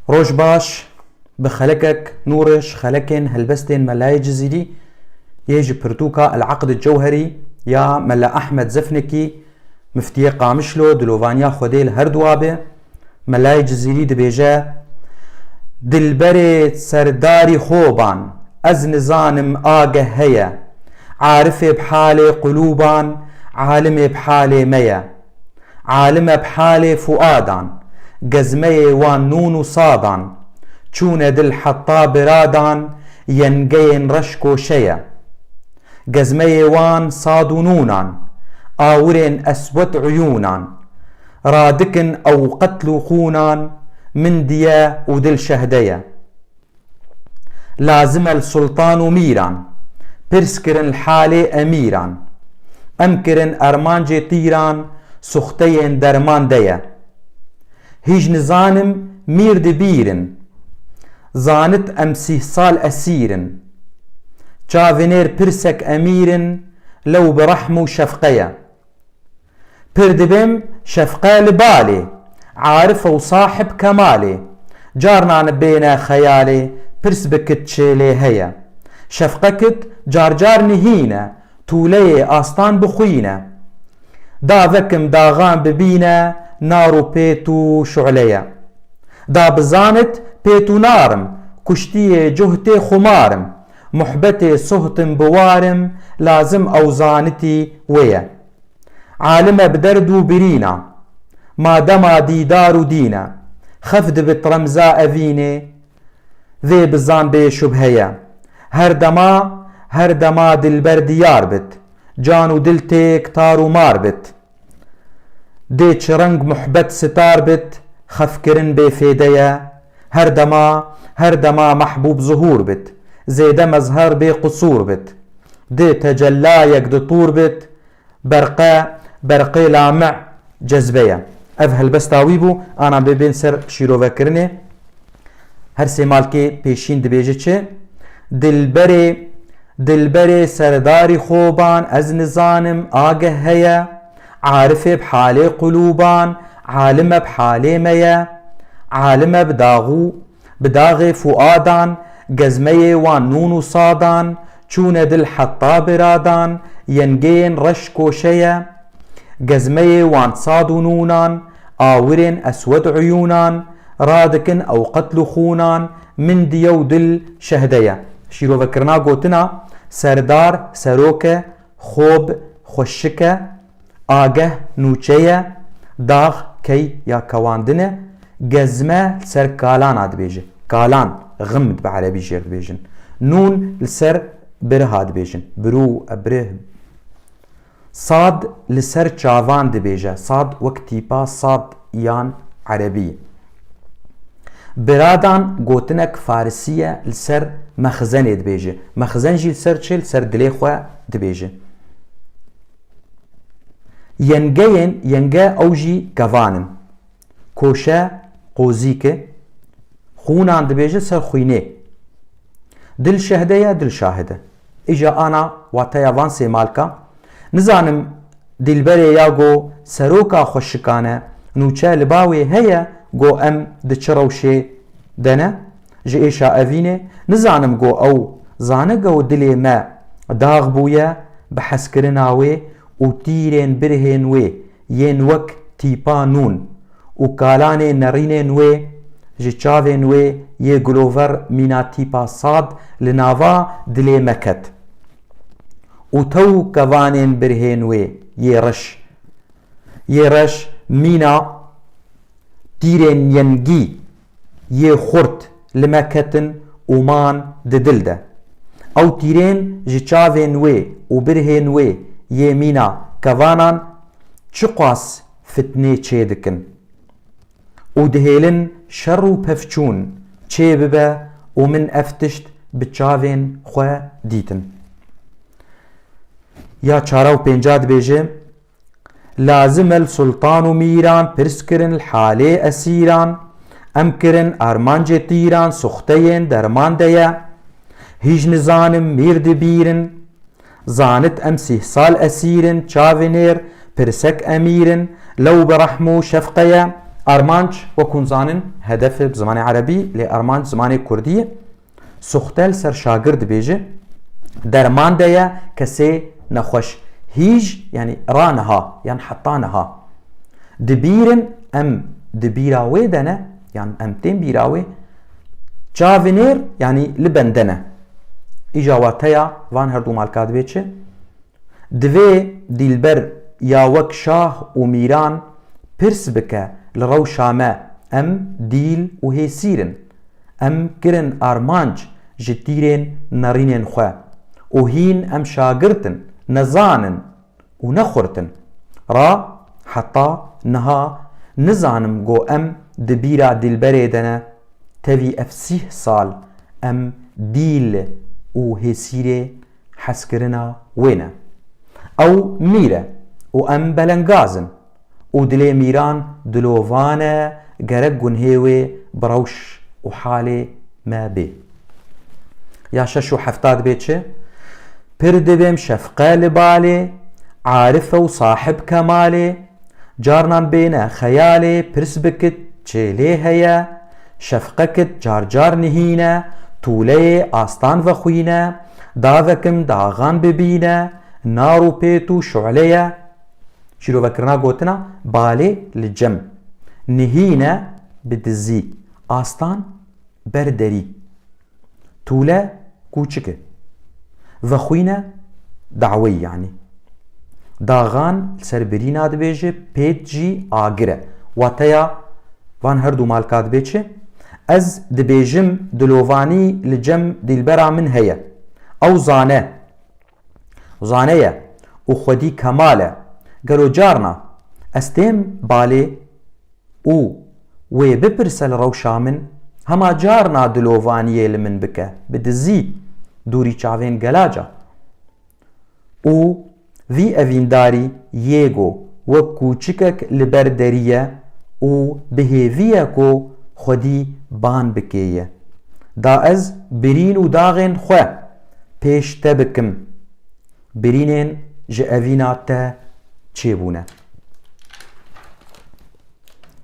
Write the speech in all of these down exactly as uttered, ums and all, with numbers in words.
Roj baş, bi xelekek nûr ji xelekên helbestên Melayê Cizîrî yê ji pirtûka El Eqd Cewherî ya Mela Ehmed Zefnikî, miftiyê Qamişlo, dilovaniya Xwedê li her dua be. Melayê Cizîrî dibêje: Dilberê serdarî xoban, ez nizanim ageh heye. Arifê bi halê qulûban, alimê bi halê me ye. Alim e bi halê fuadan, gezmeyê wan nûn û sadan, çûne dil heta biradan, yengeyên reş koşe ye. Gezmeyê wan sad û nûnan, awirên eswed uyûnan, radikin ew qetl û xûnan, min diye û dil şehde ye. Lazim e li sultan û mîran, pirs kirin li halê emîran. Em kirin ermancê tîran, suxteyên derman de ye. Hîj nizanim mîr di bîr in, zanit em sîh sal esîr in. Çavê nêr pirsek emîr in, lew bi rehm û şefqe ye. Pir dibêm şefqe li balê, arif û sahib kemalê. Carnan bêne xeyalê, pirs bikit çêlê heye. Şefqe kit car car nihîne, tûleyê astan bixwîne. Da vekim daxan bibîne, nar û pêt û şu'le ye. Da bizanit pêt û nar im, kuştiyê cuhtê xumar im. Muhbetê suht im bi war im, lazim ew zanitî wê ye. Alim e bi derd û birîna, ma dema dîdar û dîn e. Xef dibit remza evînê, vê bizan bê şubhe ye. Her dema, her dema dilber diyar bit, can û dil têk tar û mar bit. Dê çi reng muhbet sitar bit, xefkirin bêfêde ye. Her dema, her dema mehbûb zuhûr bit, zêde mezher bê qusûr bit. Dê tecellayek di tûr bit, berqe, berqê lame cezbe ye. Ev helbesta wî bû, ana bê bên ser şîrovekirinê. Her sê malkê pêşîn dibêje çi? Dilberê, dilberê serdarî xoban, ez nizanim ageh heye. Arifê bi halê qulûban, alim e bi halê me ye. Alim e bi daxû, bi daxê fuadan, gezmeyê wan nûn û sadan, çûne dil heta biradan, yengeyên reş koşe ye. Gezmeyê wan sad û nûnan, awirên eswed uyûnan, radikin ew qetl û xûnan, min diye û dil şehde ye. Şîrovekirina gotina serdar, serok e, xob, xweşik e, ageh, nûçe ye, dax, key ya kewandin e, gezme li ser kalana dibêje. Kalan, ximd bi erebî jêr dibêjin. Nûn li ser biriha dibêjin. Birû, ebrih, Sad li ser çavan dibêje. Sad wek tîpa sad yan erebî. Biradan gotinek farisî ye, li ser mexzenê dibêje. Mexzen jî li ser çi? Li ser dilê xwe dibêje. Yengeyên, yenge ew jî kevan in. Koşe, qozîk e. Xûnan dibêje ser xwînê. Dil şehde ye, dil şahid e. Îja ana wateya van sê malka. Nizanim dilberê ya go seroka xweşikan e, nûçe li ba wê heye go em di çi rewşê de ne? Ji êşa evînê nizanim go ew zane go dilê me dax bûye bi hezkirina wê û tîrên birhên wê yên wek tîpa nûn û kalanê nerînên wê ji çavên wê yê gulover mîna tîpa sad li nava dilê me ket. Û tew kevanên birhên wê yê reş, yê reş mîna tîrên yengî yê xurt li me ketin û man di dil de. Ew tîrên ji çavên wê û birhên wê yê mîna kevanan çiqas fitnê çêdikin û dihêlin şer û pevçûn çêbibe û min ev tişt bi çavên xwe dîtin. Ya çara û pênca dibêje, Lazim e li sultan û mîran pirs kirin li halê esîran. Em kirin armancê tîran, suxteyên derman de ye. Hîj nizanim mîr di bîr in. Zanit em sîh sal esîr in, çavê nêr pirsek emîr in. Lew bi rehm û şefqe ye, Armanc, wek hûn zanin, hedef e bi zimanê erebî, lê armanc zimanê kurdî ye. Suxte li ser şagird dibêje, derman de ye kesê nexweş. Hîj, yanî ra niha, yan heta niha. Dibîrin, em di bîra wê de ne, yan em tên bîra wê. Çavê nêr, yanî li bende ne. Îja wateya van her du malka dibê çi? Divê dîlber ya wek şah û mîran pirs bike li rewşa me, em dîl û hêsîr in. Em kirin armanc ji tîrên nerînên xwe û hîn em şagirt in, nezan in û ne xurt in. Ra heta niha nizanim go em di bîra dîlberê de ne, tevî ev sîh sal em dîl û hêsîrê hezkirina wê ne. Ew mîr e û em belengaz in û dilê mîran dilovan e, gerek gunhê wê bi rewş û halê me bê. Ya şeş û hefta dibê çi? Pir dibêm şefqe li balê, arife û sahib kemalê, carnan bêne xeyalê, pirs bikit çê lê heye, şefqe kit car car nihîne, tûleyê astan vexwîne, davekim daxan bibîne, nar û pêt û şu'le ye. Şîrovekirina gotina balê li cem, nihîne bi dizî, astan ber derî. Tûle kûçik e. Vexwîne daweyî yanî. Daxan li ser birîna dibêje, pêt jî agir e. Wateya van her du malka dibê çi? Ez dibêjim dilovanî li cem dîlbera min heye. Ew zane. Zane ye û xwedî kemal e. Gelo carna ez têm balê û wê bipirse li rewşa min, hema carna dilovaniyê li min bike, bi dizî dûrî çavên gelaca. Û vî evîndarî yê go wek kûçikek li ber derî ye û bi hêvî ye ku xwedî ban bikê ye. Da ez birîn û daxên xwe pêş te bikim. Birînên ji evîna te çêbûne.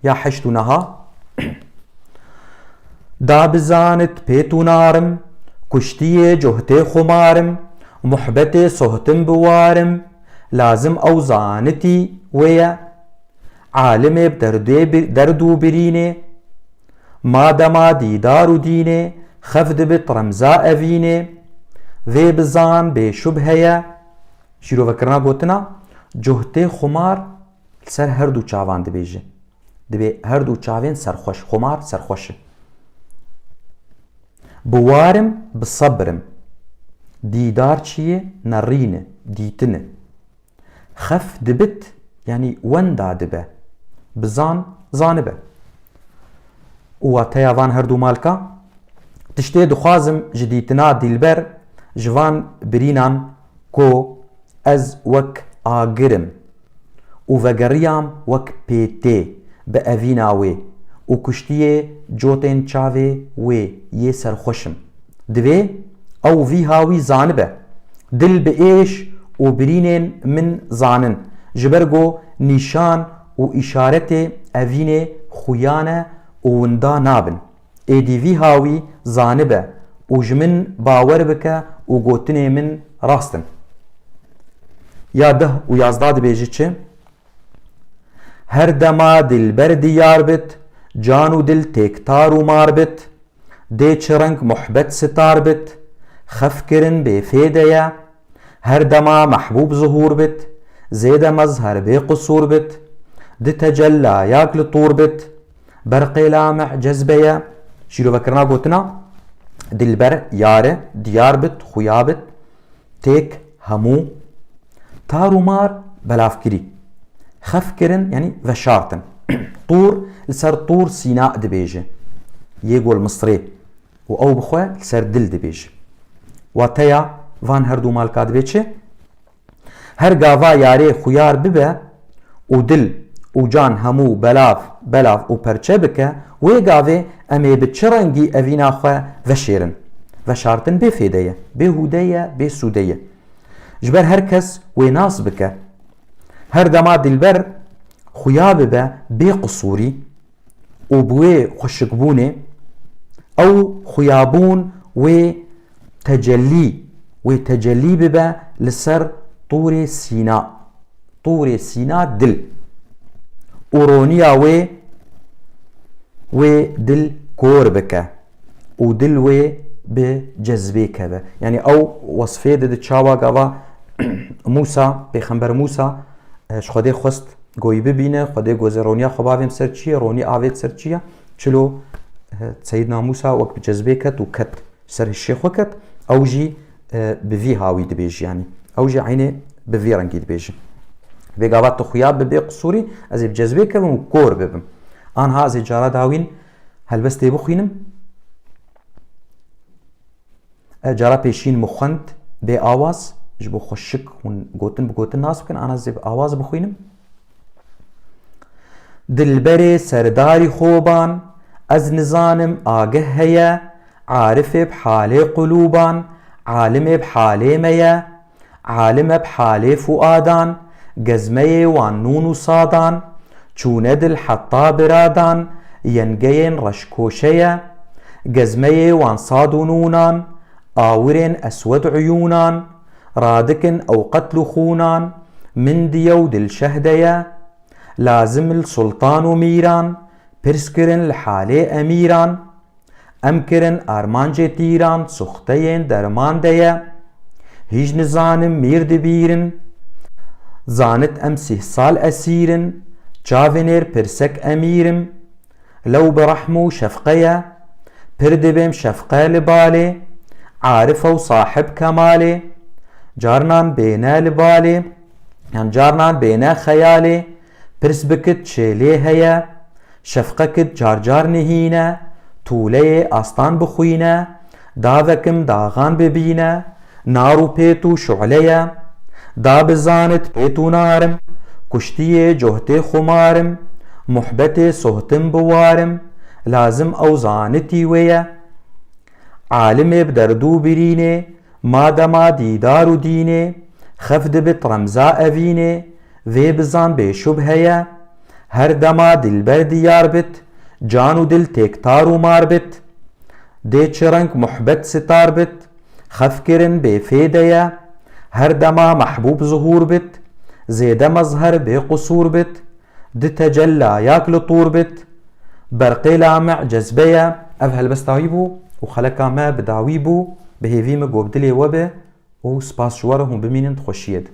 Ya heşt û neha. Da bizanit pêt û narim, kuştiyê cohtê xumarim, muhbetê sohtim biwarim, lazim ew zanitî wê ye. Alimê bi derdê bi-, derd û birînê, madema dîdar û dînê, xef dibit remza evînê, vê bizan bêşubhe ye. Şîrovekirina gotina, cohtê xumar li ser her du çavan dibêje. Dibê her du çavên serxweş, xumar serxweş e. Bi warim, bi sebrim. Dîdar çi ye? Nerîn e, dîtin e. Xef dibit, yanî wenda dibe. Bizan, zanibe. Û wateya van her du malka, tiştê dixwazim ji dîtina dîlber, ji van birînan ku ez wek agir im û vegeriyam wek pêtê bi evîna wê û kuştiyê cotên çavê wê yê serxweş im. Divê ew vî hawî zanibe, dil bi êş û birînên min zanin, ji ber ku nîşan û îşaretê evînê xuya ne û winda nabin. Êdî vî hawî zanibe û ji min bawer bike û gotinê min rast in. Ya deh û yazda dibêje çi? Her dema dilber diyar bit, can û dil têk tar û mar bit, dê çi reng muhbet sitar bit, xef kirin bêfêde ye. Her dema mehbûb zuhûr bit, zêde mezher bê qisûr bit, di tecella yak li tûr bit, berqê lameh cezbe ye. Şîrovekirina gotina, dilber yar e, diyar bit, xuya bit, têk hemû, tar û mar belavkirî. Xef kirin, yanî veşartin. Tûr li ser Tûr Sîna dibêje. Yê gol Misrê. Û ew bi xwe li ser dil dibêje. Wateya van her du malka dibê çi? Her gava yarê xuyar bibe û dil û can hemû belav, belav û perçe bike, wê gavê em ê bi çi rengî evîna xwe veşêrin? Veşartin bêfêde ye, bêhûde ye, bêsûde ye. Ji ber her kes wê nas bike. Her dema dilber xuya bibe bê qisûrî, û bi wê xweşikbûnê ew xuyabûn wê tecellî, wê tecellî bibe li ser Tûrê Sîna. Tûrê Sîna dil. Û roniya wê, wê dil kor bike û dil wê bi cezbê keve. Yanî ew wesfê dide çawa gava Mûsa, pêxember Mûsa, e, ji Xwedê xwest goyî bibîne, Xwedê gozê roniya xwe bavêm ser çi ye, ronî avêt ser çi ye. Çilo, e, Seyidna Mûsa wek bi cezbê ket û ket. Ser hişê xwe ket, ew jî, e, bi vî hawî dibêjî, yanî ew jî eynê bi vî rengî dibêjî. Bêgava tu xuya bi bê qisûrî, ez ê bi cezbê kevim û kor bibim. Anha ez ê cara dawîn helbestê bixwînim. E, cara pêşîn min xwend bê awaz, ji bo xweşik hûn gotin bi gotin nas bikin, ana ez ê bi awaz bixwînim. Dilberê serdarî xoban, ez nizanim ageh heye, arifê bi halê qulûban, alimê bi halê me ye, alime bi halê fuadan, gezmeyê wan nûn û sadan, çûne dil heta biradan, yengeyên reşkoşe ye, gezmeyê wan sad û nûnan, awirên eswed uyûnan, radikin ew qetl û xûnan, min diye û dil şehde ye, lazim li sultan û mîran, pirs kirin li halê emîran, em kirin armancê tîran, suxteyên derman de ye, hîç nizanim mîr dibîrin, zanit em sîh sal esîrin, çavê nêr pirsek emîrim, lew bi rehm û şefqe ye, pir dibêm şefqe li balê, arife û sahib kemalê, carnan bêne li balê, yan carnan bêne xeyalê, pirs bikit çêlê heye, şefqe kit car car nihîne, tûleyê astan bixwîne, davekim daxan bibîne, nar û pêt û şu'le ye, da bizanit pêt û narim, kuştiyê cohtê xumarim, muhbetê sohtim biwarim, lazim ew zanitî wê ye. Alimê bi derd û birînê, ma dema dîdar û dînê, xef dibit remza evînê, vê bizan bêşubhe ye, her dema dilber diyar bit, can û dil têktar û mar bit. Dê çi reng muhbet sitar bit, xef kirin bêfêde ye, her dema mehbûb zuhûr bit, zêde mezher bê qusûr bit, di tecella yak li tûr bit, berqê lame cezbe ye. Ev helbesta wî bû û xeleka me bi dawî bû, bi hêvî min ku bi dilê we be û spas ji we re hûn bimînin di xweşiyê de.